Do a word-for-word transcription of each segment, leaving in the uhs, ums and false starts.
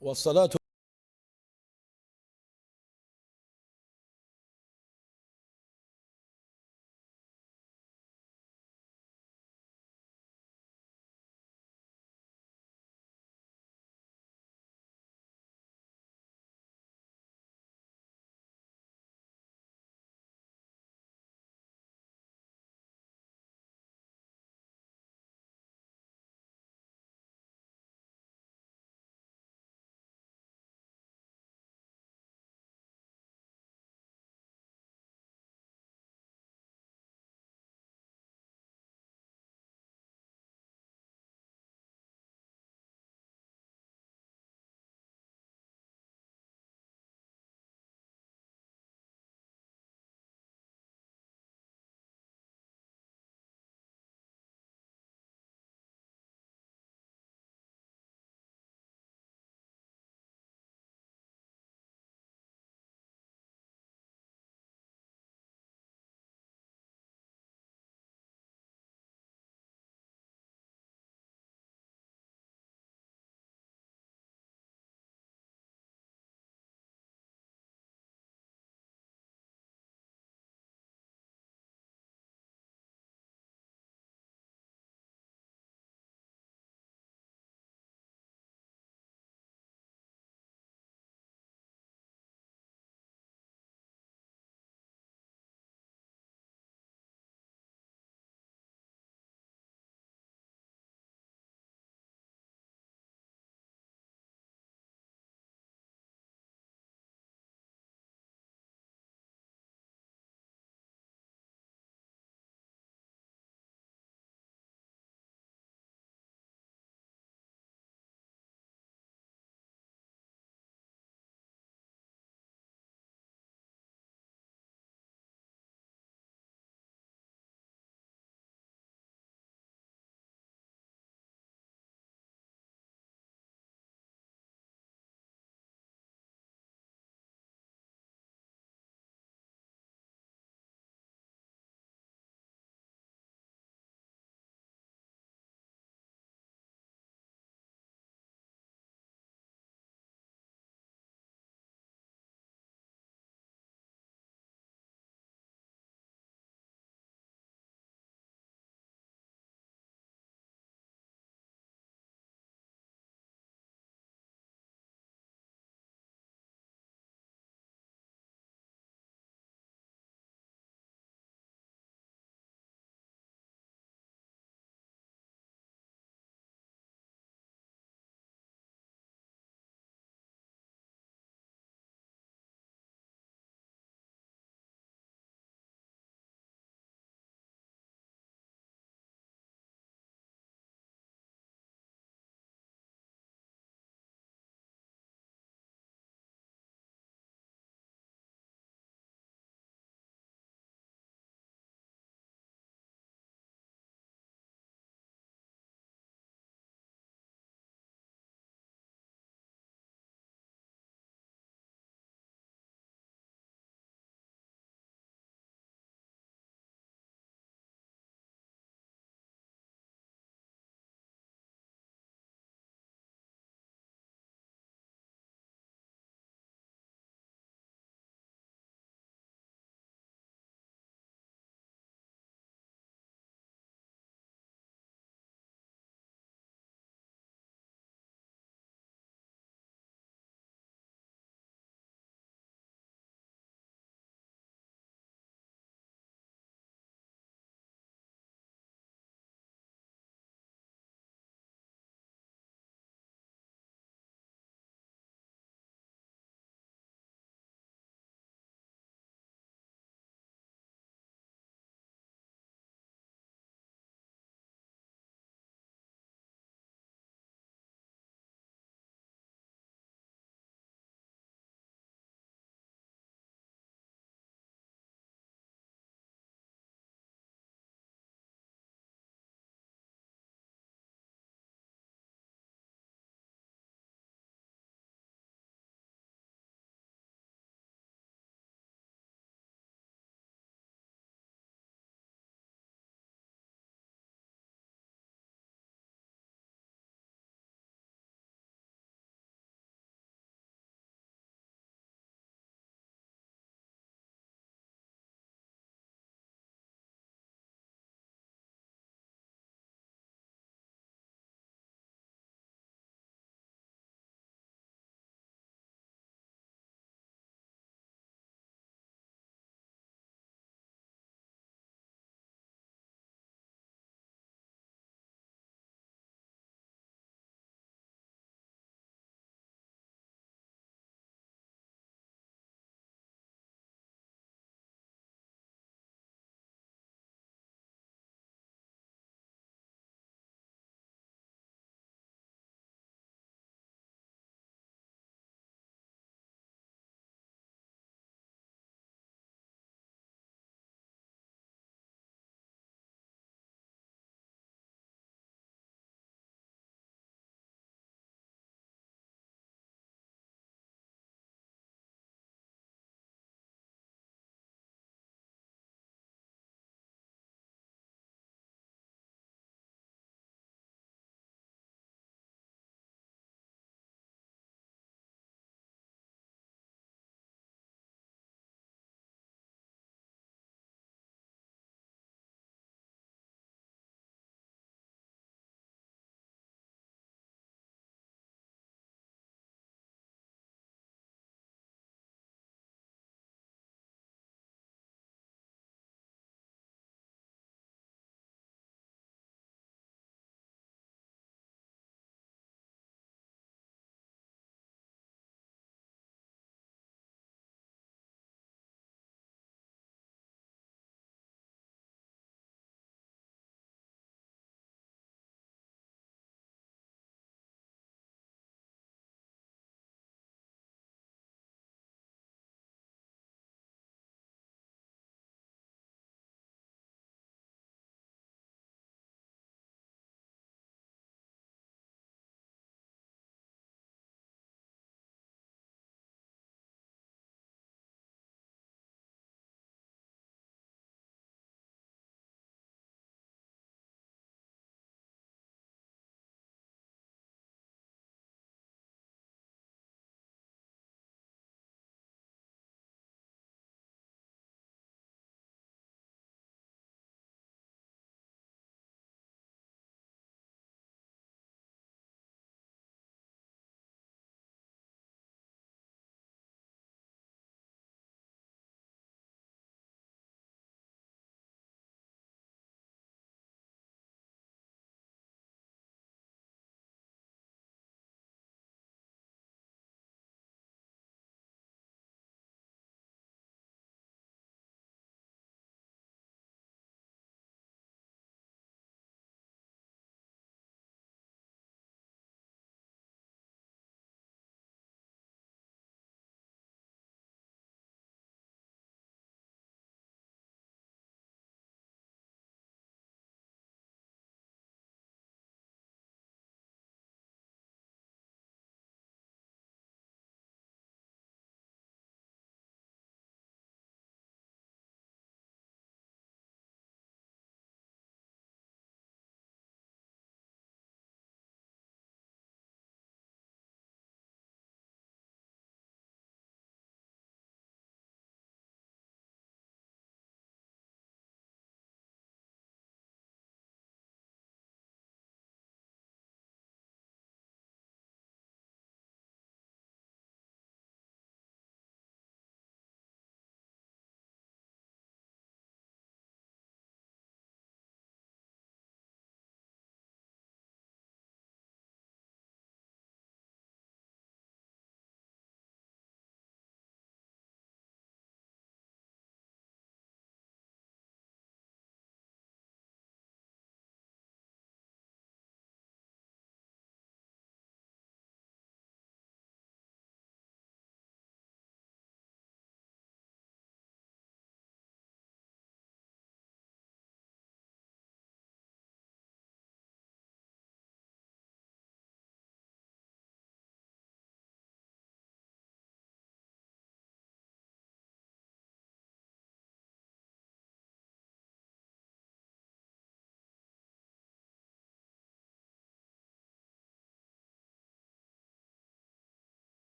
والصلاة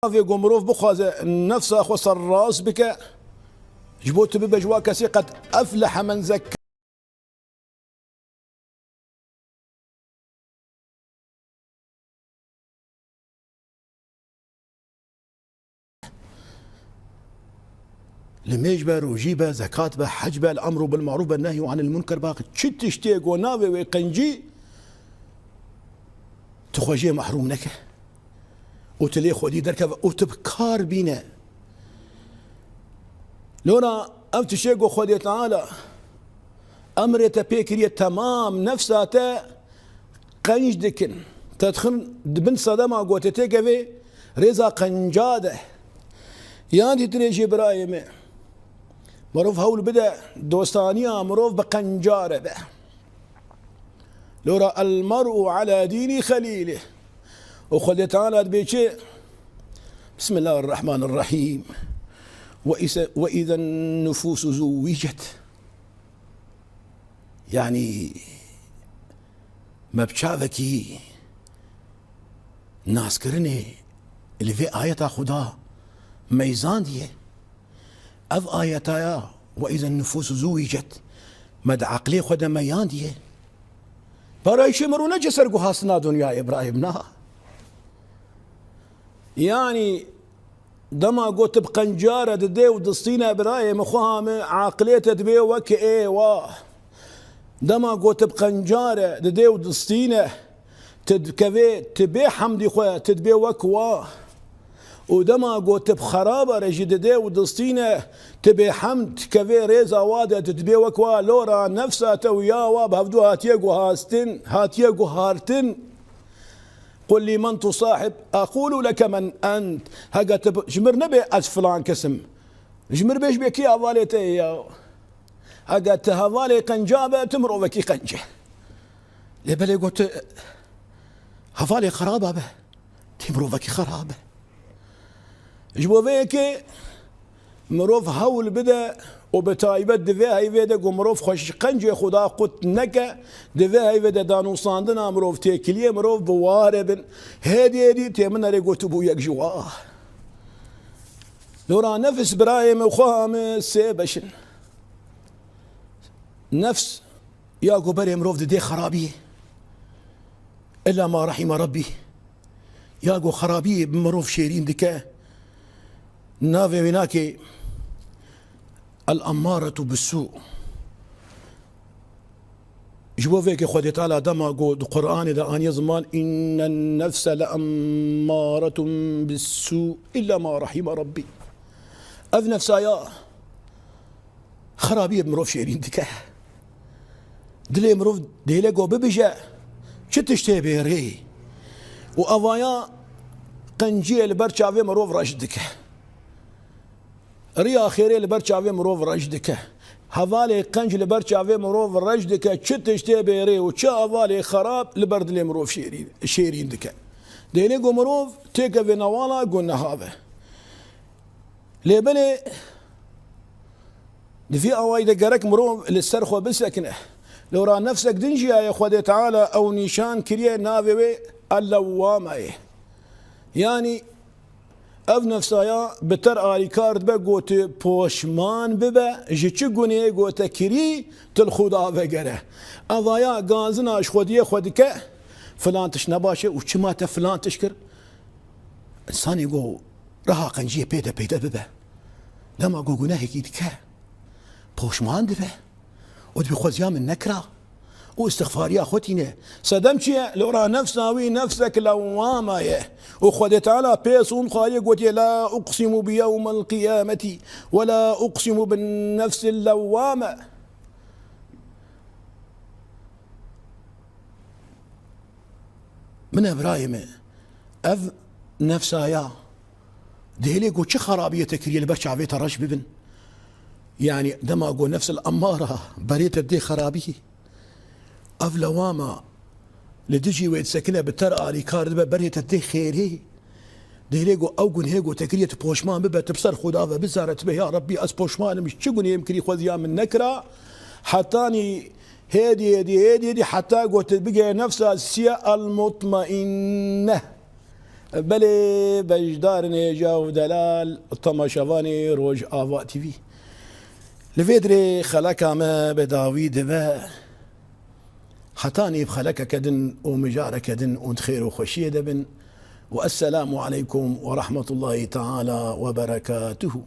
Navê ku mirov bixwaze nefsa xwe serrast bike, ji bo tu bibe ji wa kesê qet eflehe men zekka. Limêj be, rojî be, zekat be, hec be, el-emru bil marûf be, nehyu anil munker be, çi tiştê ku navê wê qencî, tu xwe jê mehrûm neke û tu lê xwedî derkeve û tu bi kar bîne. Lora ev tiştê ku Xwedê Teala emrê te pê kiriye, temam nefsa te qenc dikin. Te dixin di bin sedema ku te têkevê rêza qenca de. Yan dîtirê jî birayê me, mirov hewl bide dostaniya mirov bi qenca re be. Lora el-mer'u ala dînî xelîlih. Û Xwedê Teala dibê çi? Bismillahirrahmanirrahîm. Ve ize-, ve izen nufûsu zûwîcet. Yanî me bi çavekî naskirinê li vê ayeta Xuda meyzandiye. Ev ayeta ya, "Ve izen nufûsu zûwîcet", me di eqlê xwe de meyandiye. Parayşê mirov nece ser guhastina dinyayê, birayê min, na. Yanî, dema ku tu bi qenca re didê û distîne, birayê min, xweha min, eqlê te dibê wek ê wa. Dema ku tu bi qenca re didê û distîne, tu dikevê, tu bê hemdî xwe, tu dibê wek wa. Û dema ku tu bi xeraba re jî didê û distîne, tu bê hemd, tu kevê rêza wa de, tu dibê wek wa. Lora nefsa te û ya wa bi hevdû hatiye guhastin, hatiye guhartin. "Qul limen tusahib, aqulu leke men ent." Hege tu bi-, ji mir nebe ez filan kesim. Ji mir bêj bê kî hevalê te ye ya. Hege tu hevalê qenca be, tu mirovekî qenc e. Lê belê got tu hevalê xeraba be, tu mirovekî xerab e. Ji bo vê yekê mirov hewl bide û bi taybet di vê heyvê de ku mirov xwe ji qencê Xuda qut neke, di vê heyvê de danûstandina mirov, têkiliyê mirov bi ware bin. Hêdî hêdî tê min erê gotibû yek ji wa. Lora nefs birayê min, xweha min sê beş in. Nefs ya ku berê mirov didê xerabiyê. Illa ma rahîme Rabbî. Ya ku xerabiyê bi mirov şêrîn dike, navê wê nake el-emmaretu bis-sû. Ji bo vê yekê Xwedê Teala dema ku di Qur'anê de aniye ziman, "Înnen nefse le emmâretun bis-sû illa ma rahîme Rabbî." Ev nefsa ya xerabiyê bi mirov şêrîn dike. Dilê mirov dêle ku bibije, çi tiştê bêrê. Û evaya qenciyê li ber çavê mirov reş dike. Riya xêrê li ber çavê mirov reş dike. Hevalê qenc li ber çavê mirov reş dike, çi tiştê bêrê û çi hevalê xerab li ber dilê mirov şêrî-, şêrîn dike. Dêlê ku mirov têkeve newala guneha ve. Lê belê di vî awayî de gerek mirov li ser xwe bisekine. Lora nefsek din jî heye Xwedê Teala ew nîşan kiriye, navê wê El-Lewwame ye. Yanî ev nefsaya bi te re alîkar dibe, got, poşman bibe, ji çi gunê got te kirî, tu li Xuda vegere. Evaya gazina ji xwediyê xwe dike, filan tişt ne baş e û çima te filan tişt kir? Însanê ku reha qenciyê pê de peyde bibe, dema ku gunehekî dike, poşman dibe û dibê xweziya min nekira û îstixfariya xwe tîne. Sedem çi ye? Li ora nefsa wî nefsek lewwama ye. Û Xwedê Teala pê sûnd xwariye gotiye, "La uqsimu bi yewmel qiyameti ve la uqsimu bin nefsil lewwame." Min e birayê me, ev nefsaya dêlê ku çi xerabiyê te kiriye li ber çavê te reş bibin. Yanî dema ku nefsil emmara berê te dê xerabî, ev lewama li dijî wê disekine, bi te re alîkar dibe, berê te dê xêrê. Dêlê ku ew gunhê ku te kiriye tu poşman bibe, tu bi ser Xuda ve bizare, tu bê, "Ya Rebbî, ez poşman im, ji çi gunhê min kirî, xweziya min nekira." Hetanî hêdî, hêdî, hêdî, hêdî, heta ku tu bigê nefsa siya el-mutmaînne. Belê, beşdarên hêja û delal, temaşevanê Rojava T V. Li vê dirê xeleka me bi dawî dibe. Hetanî bi xelekeke din û mijareke din û di xêr û xweşiyê de bin. Û esselamu aleykum ve rahmetullahi teala ve berekatuhu.